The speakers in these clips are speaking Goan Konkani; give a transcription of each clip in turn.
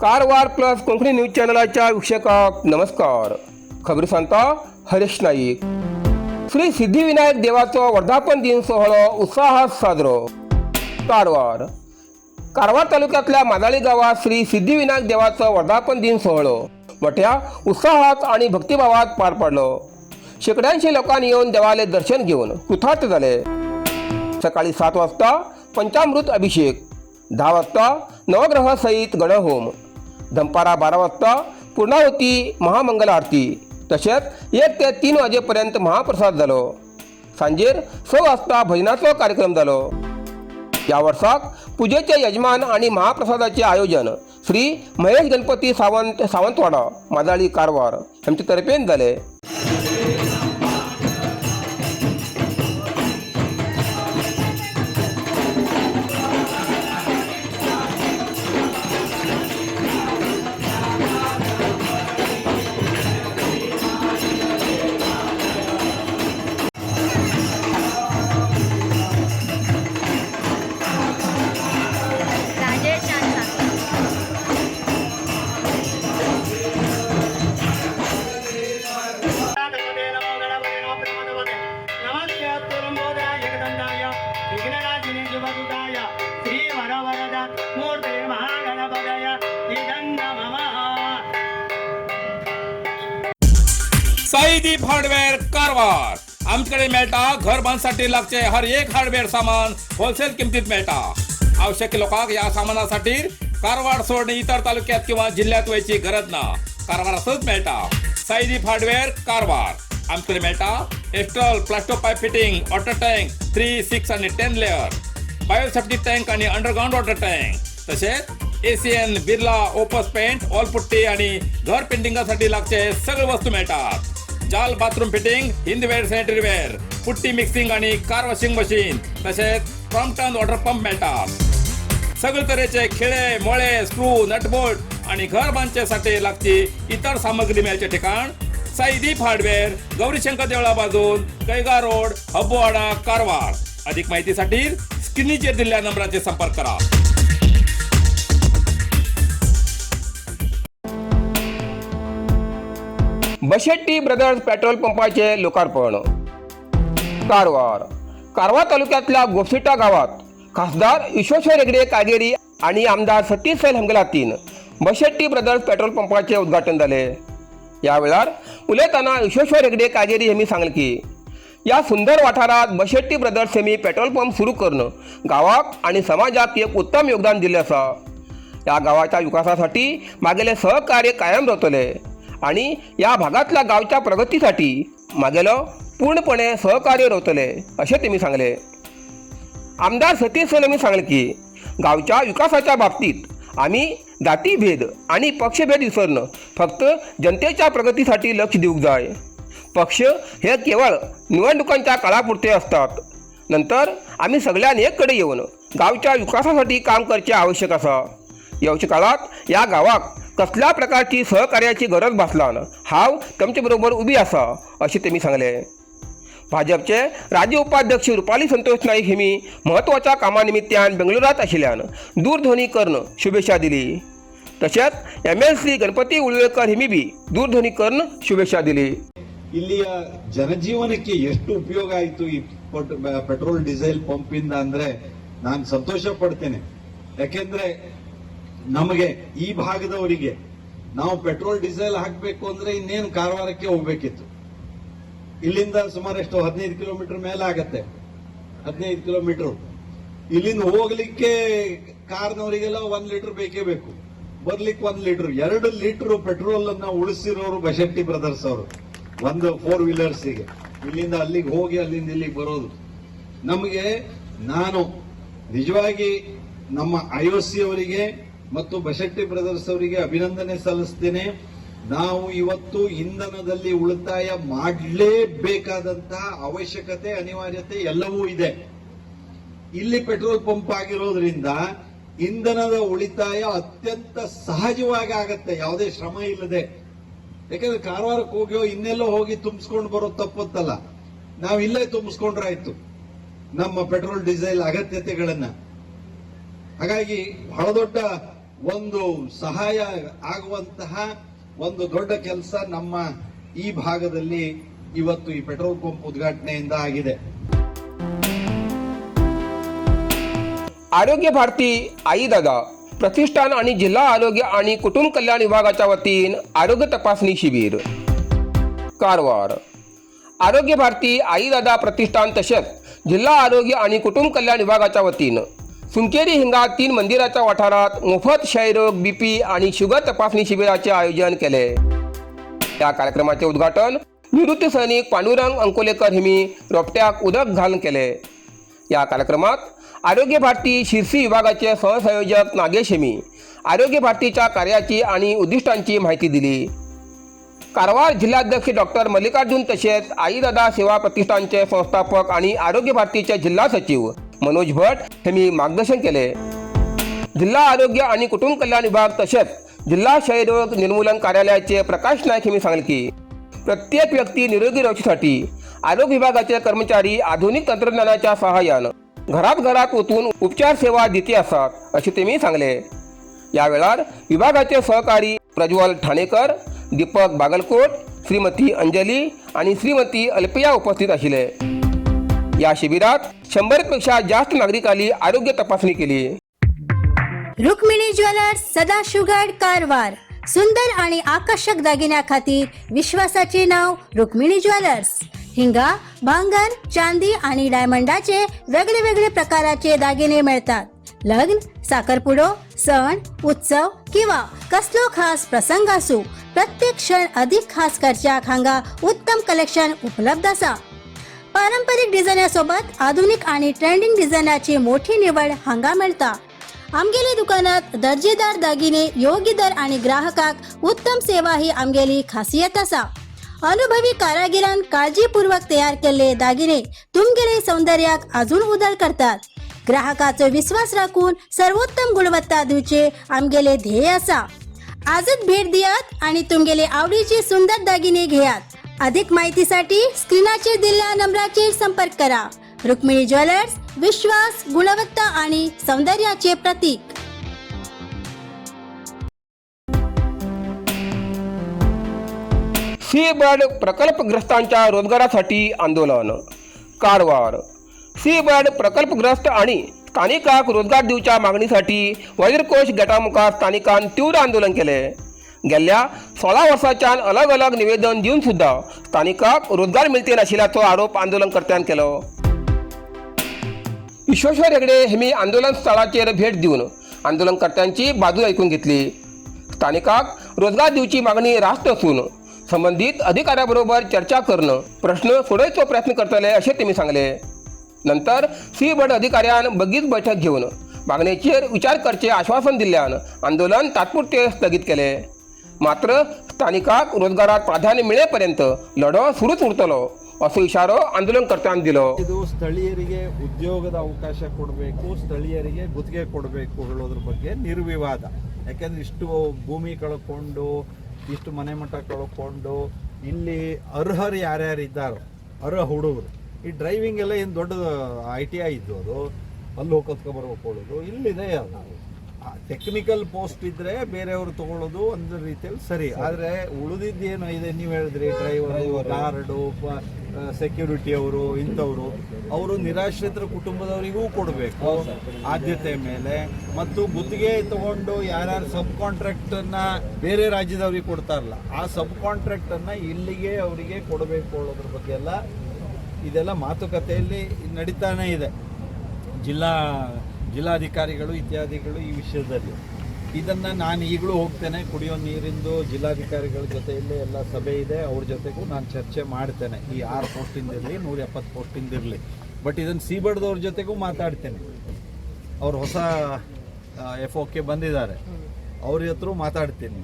कारवार प्लस कोंकणी न्यूज चॅनलाच्या वीक्षकांक नमस्कार. खबरी सांगता हरेश नाईक. श्री सिद्धिविनायक देवाचो वर्धापन दिन सोहळो उत्साहात साजरो. कारवार. कारवार तालुक्यातल्या मादाळी गावात श्री सिद्धिविनायक देवाचो वर्धापन दिन सोहळो मोठ्या उत्साहात आणि भक्तिभावात पार पडलो. शेकड्यांशी लोकांनी येऊन देवाले दर्शन घेऊन कृतार्थ झाले. सकाळी 7 वाजता पंचामृत अभिषेक, 10 वाजता नवग्रह सहित गणहोम, दनपारा 12 वाजता पूर्णाहुती, महामंगल आरती, तसेच 1 ते 3 वाजेपर्यंत महाप्रसाद झालो. सांजेर 6 वाजता भजनाचो कार्यक्रम झालो. या वर्साक पुजेचे यजमान आणि महाप्रसादाचे आयोजन श्री महेश गणपती सावंत, सावंतवाडा, मादाळी, कारवार यांचे तर्फेन झाले. राजेश आणि सागर. गणपते नमो गणपते नमो प्रमदपते नमस्ते एकदंताय विघ्नराजिने शुभसुताय श्री वरवरद मूर्ते महागणपतय इदं नमः. साईदीप हार्डवेअर कारवार. आमच्याकडे मेळटा घर बांधसाठी लागचे हर एक हार्डवेअर सामान होलसेल किमतीत मेळटा. आवश्यक लोकांक या सामानासाठी कारवार सोडून इतर तालुक्यात किंवा जिल्ह्यात वयची गरज ना. कारवारातच मेळटा. साईदीप हार्डवेअर कारवार. आमच्याकडे मेळटा Astral Plasto pipe fitting, water tank 3, 6 आणि 10 लेअर, बायोसेफ्टी टँक आणि अंडरग्राऊंड वॉटर टँक, तसेच Asian, Birla, Opus paint, wall putty आणि घर पेंटिंगासाठी लागचे सगळे वस्तू मिळतात. जाल bathroom fitting, Hindware, sanitary ware, putty mixing आणि कार वॉशिंग मशीन, तसेच क्रॉम्प्टन वॉटर पंप मिळतात. सगळे तऱ्हेचे खिळे, मोळे, स्क्रू, नटबोल्ट आणि घर बांधण्यासाठी लागची इतर सामग्री मिळायचे ठिकाण साईदीप हार्डवेअर, गौरीशंकर देवळा बाजून, कैगा रोड, हब्बोवाडा, कारवार. अधिक माहितीसाठी स्क्रीनचेर दिलेल्या नंबराचे संपर्क करा. बशेट्टी ब्रदर्स पेट्रोल पंपाचे लोकार्पण. कारवार. कारवार तालुक्यातल्या गोपसिटा गावात खासदार विश्वेश्वर हेगडे कागेरी आणि आमदार सतीश सैल हंगलातीन बशेट्टी ब्रदर्स पेट्रोल पंपाचे उद्घाटन झाले. या वेळार उलयतना विश्वेश्वर हेगडे कागेरी यांनी सांगले की या सुंदर वाठारात बशेट्टी ब्रदर्स हेमी पेट्रोल पंप सुरू करणं गावाक आणि समाजाक एक उत्तम योगदान दिले आसा. या गावाच्या विकासासाठी मागेले सहकार्य कायम रावतले आणि या भागातल्या गावच्या प्रगतीसाठी मागेलो पूर्णपणे सहकार्य रावतले, अशें तेमी सांगले. आमदार सतीश सैल यांनी सांगले की गावच्या विकासाच्या बाबतीत आम्ही जातीभेद आणि पक्षभेद विसरणं फक्त जनतेच्या प्रगतीसाठी लक्ष दिवंक जाय. पक्ष हे केवळ निवडणुकांच्या काळापुरते असतात. नंतर आम्ही सगळ्यांनी एककडे येऊन गावच्या विकासासाठी काम करचे आवश्यक आसा. येवच्या काळात या गावाक कसल्या प्रकारची सहकार्याची गरज भासलान हांव तुमचे बरोबर उबी आसा, अशें तेमी सांगले. भाजपचे राज्य उपाध्यक्ष रुपाली संतोष नाईक हेमी म्हत्वाच्या कामानिमित्तान बेंगळुरात आशिल्ल्यान दूरध्वनी करून शुभेच्छा दिली. तशेंच एमएलसी गणपती उळवेकर हेमी बी दूरध्वनी करून शुभेच्छा दिली. ಇಲ್ಲಿಯ ಜನಜೀವನಕ್ಕೆ ಎಷ್ಟು ಉಪಯೋಗ ಆಯಿತು ಈ ಪೆಟ್ರೋಲ್ ಡೀಸೆಲ್ ಪಂಪ್ ಇಂದ ಅಂದ್ರೆ ನಾನು ಸಂತೋಷ ಪಡ್ತೇನೆ. ಯಾಕೆಂದ್ರೆ ನಮಗೆ ಈ ಭಾಗದವರಿಗೆ ನಾವು ಪೆಟ್ರೋಲ್ ಡೀಸೆಲ್ ಹಾಕಬೇಕು ಅಂದ್ರೆ ಇನ್ನೇನು ಕಾರವಾರಕ್ಕೆ ಹೋಗ್ಬೇಕಿತ್ತು. ಇಲ್ಲಿಂದ ಸುಮಾರು ಎಷ್ಟು, 15 ಕಿಲೋಮೀಟರ್ ಮೇಲೆ ಆಗತ್ತೆ. 15 ಕಿಲೋಮೀಟರ್ ಇಲ್ಲಿಂದ ಹೋಗ್ಲಿಕ್ಕೆ ಕಾರ್ನವರಿಗೆಲ್ಲ 1 ಲೀಟರ್ ಬೇಕೇ ಬೇಕು, ಬರ್ಲಿಕ್ಕೆ 1 ಲೀಟರ್, 2 ಲೀಟರ್ ಪೆಟ್ರೋಲ್ ಅನ್ನ ಉಳಿಸಿರೋರು ಬಶೆಟ್ಟಿ ಬ್ರದರ್ಸ್ ಅವರು. ಒಂದು ಫೋರ್ ವೀಲರ್ಸಿಗೆ ಇಲ್ಲಿಂದ ಅಲ್ಲಿಗೆ ಹೋಗಿ ಅಲ್ಲಿಂದ ಇಲ್ಲಿಗೆ ಬರೋದು. ನಮಗೆ ನಾನು ನಿಜವಾಗಿ ನಮ್ಮ ಐಒಸಿ ಅವರಿಗೆ ಮತ್ತು ಬಶೆಟ್ಟಿ ಬ್ರದರ್ಸ್ ಅವರಿಗೆ ಅಭಿನಂದನೆ ಸಲ್ಲಿಸ್ತೇನೆ. ನಾವು ಇವತ್ತು ಇಂಧನದಲ್ಲಿ ಉಳಿತಾಯ ಮಾಡಲೇಬೇಕಾದಂತಹ ಅವಶ್ಯಕತೆ, ಅನಿವಾರ್ಯತೆ ಎಲ್ಲವೂ ಇದೆ. ಇಲ್ಲಿ ಪೆಟ್ರೋಲ್ ಪಂಪ್ ಆಗಿರೋದ್ರಿಂದ ಇಂಧನದ ಉಳಿತಾಯ ಅತ್ಯಂತ ಸಹಜವಾಗಿ ಆಗತ್ತೆ, ಯಾವುದೇ ಶ್ರಮ ಇಲ್ಲದೆ. ಯಾಕಂದ್ರೆ ಕಾರವಾರಕ್ಕೆ ಹೋಗಿಯೋ ಇನ್ನೆಲ್ಲೋ ಹೋಗಿ ತುಂಬಿಸ್ಕೊಂಡು ಬರೋದು ತಪ್ಪತ್ತಲ್ಲ. ನಾವು ಇಲ್ಲೇ ತುಂಬಿಸ್ಕೊಂಡ್ರಾಯ್ತು ನಮ್ಮ ಪೆಟ್ರೋಲ್ ಡೀಸೆಲ್ ಅಗತ್ಯತೆಗಳನ್ನ. ಹಾಗಾಗಿ ಬಹಳ ದೊಡ್ಡ ಒಂದು ಸಹಾಯ ಆಗುವಂತಹ ಒಂದು ದೊಡ್ಡ ಕೆಲಸ ನಮ್ಮ ಈ ಭಾಗದಲ್ಲಿ ಇವತ್ತು ಈ ಪೆಟ್ರೋಲ್ ಪಂಪ್ ಉದ್ಘಾಟನೆಯಿಂದ ಆಗಿದೆ. आरोग्य भारती आई दादा प्रतिष्ठान आणि जिल्हा आरोग्य आणि कुटुंब कल्याण विभागाच्या वतीन आरोग्य तपासणी शिबिर. कारवार. आरोग्य भारती आई दादा प्रतिष्ठान तसेच जिल्हा आरोग्य आणि कुटुंब कल्याण विभागाच्या वतीन सुंकेरी हिंगा 3 मंदिराच्या वाठारात मोफत क्षयरोग, बीपी आणि शुगर तपासणी शिबिराचे आयोजन केले. या कार्यक्रमाचे उद्घाटन निवृत्त सैनिक पांडुरंग अंकोलेकर हिमी रोपट्याक उदक घालून केले. या कार्यक्रमात आरोग्य भारती शिरसी विभागाचे सहसंयोजक नागेश हेमी आरोग्य भारतीच्या कार्याची आणि उद्दिष्टांची माहिती दिली. कारवार जिल्हाध्यक्ष डॉक्टर मल्लिकार्जुन तसेच आईदादा सेवा प्रतिष्ठानचे संस्थापक आणि आरोग्य भारतीचे जिल्हा सचिव मनोज भट यांनी मार्गदर्शन केले. जिल्हा आरोग्य आणि कुटुंब कल्याण विभाग तसेच जिल्हा क्षयरोग निर्मूलन कार्यालयाचे प्रकाश नाईक यांनी सांगितले की प्रत्येक व्यक्ती निरोगी राहण्यासाठी आरोग्य विभागाचे कर्मचारी आधुनिक तंत्रज्ञानाच्या सहाय्यानं घरात घरात वचून उपचार सेवा दिती आसात अशें तेमी सांगले. या वेळार विभागाचे सहकारी प्रज्वल ठाणेकर, दीपक बागलकोट, श्रीमती अंजली आणि श्रीमती अल्पिया उपस्थित आशिल्ले. या शिबिरात 100 पेक्षा जास्त नागरिकांनी आरोग्य तपासणी केली. रुक्मिणी ज्वेलर्स, सदाशिवगड, कारवार. सुंदर आणि आकर्षक दागिन्या खातीर विश्वासाचे नाव रुक्मिणी ज्वेलर्स. हिंगा भांगर, चांदी आणि डायमंडाचे वेगळे वेगळे प्रकाराचे दागिने मिळतात. लग्न, साखरपुडो, सण उत्सव किंवा कसलो खास प्रसंग असू, प्रत्येक क्षण अधिक खास करच्याक हांगा उत्तम कलेक्शन उपलब्ध आसा. पारंपरिक डिझायनासोबत आधुनिक आणि ट्रेंडिंग डिझायनाची मोठी निवड हांगा मेळटा. आमगेले दुकानात दर्जेदार दागिने योग्य दर आणि ग्राहकाक उत्तम सेवा ही आमगेली खासियत आसा. अनुभवी कारागिरान काळजीपूर्वक तयार केल्ले दागिने तुमगेले सौंदर्याक अजून उदळ करतात. ग्राहकाचो विश्वास राखून सर्वोत्तम गुणवत्ता दिवचे आमगेले ध्येय आसा. आजच भेट दियात आणि तुमगेले आवडीचे सुंदर दागिने घेयात. अधिक माहितीसाठी स्क्रीनाचेर दिल्ल्या नंबराचेर संपर्क करा. रुक्मिणी ज्वेलर्स, विश्वास, गुणवत्ता आणि सौंदर्याचे प्रतीक. सी बर्ड प्रकल्पग्रस्तांच्या रोजगारासाठी आंदोलन. कारवार. सी बर्ड प्रकल्पग्रस्त आणि स्थानिकांक रोजगार दिवच्या मागणीसाठी वज्रकोश गेटामुखार स्थानिकान तीव्र आंदोलन केले. गेल्ल्या 16 वर्सांच्यान अलग अलग निवेदन दिवन सुद्धा स्थानिकांक रोजगार मिळते नाशिल्ल्याचो आरोप आंदोलनकर्त्यान केलो. विश्वेश्वर हेगडे हेमी आंदोलन स्थळाचेर भेट दिवन आंदोलनकर्त्यांची बाजू आयकून घेतली. स्थानिकांक रोजगार दिवची मागणी रास्त असून संबंधित अधिकाऱ्याबरोबर चर्चा करून प्रश्न सोडोवचो प्रयत्न करतले अशें तेमी सांगले. नंतर सी बर्ड अधिकाऱ्यान बेगीच बैठक घेवन मागणेचेर विचार करचे आश्वासन दिल्ल्यान आंदोलन तात्पुरते स्थगीत केले. मात्र स्थानिकांक रोजगारात प्राधान्य मिळेपर्यंत लढो सुरूच उरतलो असो इशारो आंदोलनकर्त्यांनी दिलो. ಇದು ಸ್ಥಳೀಯರಿಗೆ ಉದ್ಯೋಗದ ಅವಕಾಶ ಕೊಡಬೇಕು, ಸ್ಥಳೀಯರಿಗೆ ಗುತ್ತಿಗೆ ಕೊಡಬೇಕು ಹೇಳೋದ್ರ ಬಗ್ಗೆ ನಿರ್ವಿವಾದ. ಯಾಕೆಂದ್ರೆ ಇಷ್ಟು ಭೂಮಿ ಕಳ್ಕೊಂಡು, ಇಷ್ಟು ಮನೆ ಮಠ ಕಳ್ಕೊಂಡು, ಇಲ್ಲಿ ಅರ್ಹರು ಯಾರ್ಯಾರು ಇದ್ದಾರೋ ಅರ್ಹ ಹುಡುಗರು, ಈ ಡ್ರೈವಿಂಗ್ ಎಲ್ಲ ಏನು ದೊಡ್ಡದು ಐಟಿಐ ಇದ್ದು ಅದು ಅಲ್ಲಿ ಹೋಗಿ ಕಲ್ತ್ಕೊಬರ್ಬೇಕು ಹೇಳೋದು ಇಲ್ಲಿದೆ. ಅದು ಟೆಕ್ನಿಕಲ್ ಪೋಸ್ಟ್ ಇದ್ರೆ ಬೇರೆಯವರು ತಗೊಳ್ಳೋದು ಒಂದು ರೀತಿಯಲ್ಲಿ ಸರಿ. ಆದರೆ ಉಳಿದಿದ್ದೇನು ಇದೆ ನೀವು ಹೇಳಿದ್ರಿ, ಡ್ರೈವರು, ಗಾರ್ಡು, ಸೆಕ್ಯೂರಿಟಿ ಅವರು, ಇಂಥವರು, ಅವರು ನಿರಾಶ್ರಿತರ ಕುಟುಂಬದವರಿಗೂ ಕೊಡಬೇಕು ಆದ್ಯತೆ ಮೇಲೆ. ಮತ್ತು ಗುತ್ತಿಗೆ ತಗೊಂಡು ಯಾರ್ಯಾರು ಸಬ್ ಕಾಂಟ್ರಾಕ್ಟನ್ನು ಬೇರೆ ರಾಜ್ಯದವ್ರಿಗೆ ಕೊಡ್ತಾರಲ್ಲ, ಆ ಸಬ್ ಕಾಂಟ್ರಾಕ್ಟನ್ನು ಇಲ್ಲಿಗೆ ಅವರಿಗೆ ಕೊಡಬೇಕು ಅನ್ನೋದ್ರ ಬಗ್ಗೆ ಎಲ್ಲ ಇದೆಲ್ಲ ಮಾತುಕತೆಯಲ್ಲಿ ನಡೀತಾನೆ ಇದೆ. ಜಿಲ್ಲಾಧಿಕಾರಿಗಳು ಇತ್ಯಾದಿಗಳು ಈ ವಿಷಯದಲ್ಲಿ ಇದನ್ನು ನಾನು ಈಗಲೂ ಹೋಗ್ತೇನೆ. ಕುಡಿಯೋ ನೀರಿಂದು ಜಿಲ್ಲಾಧಿಕಾರಿಗಳ ಜೊತೆಯಲ್ಲೇ ಎಲ್ಲ ಸಭೆ ಇದೆ, ಅವ್ರ ಜೊತೆಗೂ ನಾನು ಚರ್ಚೆ ಮಾಡ್ತೇನೆ. ಈ 6 ಪೋಸ್ಟಿಂದಿರಲಿ, 170 ಪೋಸ್ಟಿಂದಿರಲಿ, ಬಟ್ ಇದನ್ನು ಸೀಬರ್ಡ್ದವ್ರ ಜೊತೆಗೂ ಮಾತಾಡ್ತೇನೆ. ಅವ್ರು ಹೊಸ ಎಫ್ ಓಕೆ ಬಂದಿದ್ದಾರೆ, ಅವ್ರ ಹತ್ರ ಮಾತಾಡ್ತೀನಿ.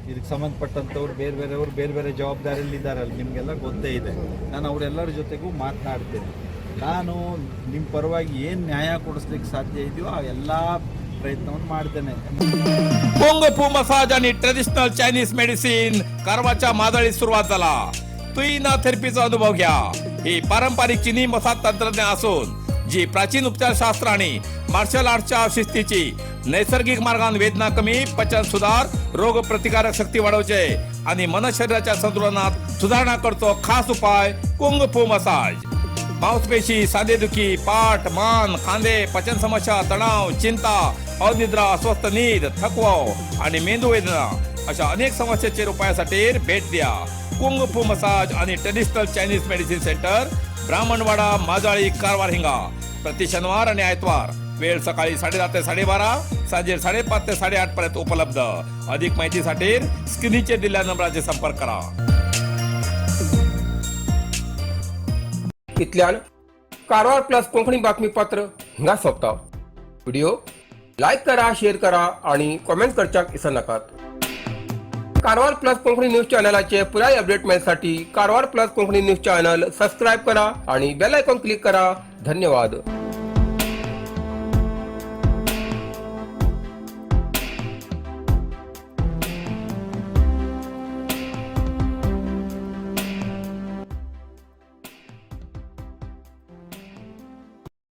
ಇದಕ್ಕೆ ಸಂಬಂಧಪಟ್ಟಂಥವ್ರು ಬೇರೆ ಬೇರೆಯವರು ಬೇರೆ ಬೇರೆ ಜವಾಬ್ದಾರಿಯಲ್ಲಿ ಇದ್ದಾರಲ್ಲ, ನಿಮಗೆಲ್ಲ ಗೊತ್ತೇ ಇದೆ. ನಾನು ಅವರೆಲ್ಲರ ಜೊತೆಗೂ ಮಾತನಾಡ್ತೇನೆ. ನಾನು ನಿಮ್ಮ ಪರವಾಗಿ ಏನು ನ್ಯಾಯ ಕೊಡಿಸ್ಲಿಕ್ಕೆ ಸಾಧ್ಯ ಇದೆಯೋ ಆ ಎಲ್ಲ ಪ್ರಯತ್ನವನ್ನು ಮಾಡ್ತೇನೆ. कुंग फू मसाज आणि ट्रेडिशनल चायनीज मेडिसिन कारवारच्या मादळीत सुरुवात झाला. तुईना थेरपीचा अनुभव घ्या. ही पारंपरिक चिनी मसाज तंत्रज्ञान असून जी प्राचीन उपचारशास्त्र आणि मार्शल आर्ट्सच्या शिस्तीची नैसर्गिक मार्गान वेदना कमी, पचन सुधार, रोग प्रतिकारक शक्ती वाढवचे आणि मन शरीराच्या संतुलनात सुधारणा करतो खास उपाय कुंग फू मसाज. मांसपेशी, सांधेदुखी, पाठ, मान, खांदे, पचन समस्या, तणाव, चिंता, अनिद्रा, अस्वस्थ नीद, थकवा आणि मेंदू वेदना अशा अनेक समस्येचेर उपायासाठी भेट द्या कुंग फू मसाज आणि traditional Chinese medicine centre, Brahmanwada, Majali, Karwar हिंगा. प्रति शनिवार आणि आयतवार वेळ सकाळी 10:30 ते 12:30, सांजे 5:30 ते 8:30 पर्यंत उपलब्ध. अधिक माहितीसाठी स्क्रीनचे दिलेल्या नंबराचे संपर्क करा. इतल्यान कारवार प्लस कोंकणी बातमीपत्र हिंगा सोंपता. व्हिडिओ लायक करा, शेअर करा आणि कॉमेंट करच्याक विसरनाकात. कारवार प्लस कोंकणी न्यूज चॅनलाचे पुराय update मेळसाठी Karwar plus Konkani news channel subscribe करा आणि बेल आयकॉन क्लिक करा. धन्यवाद.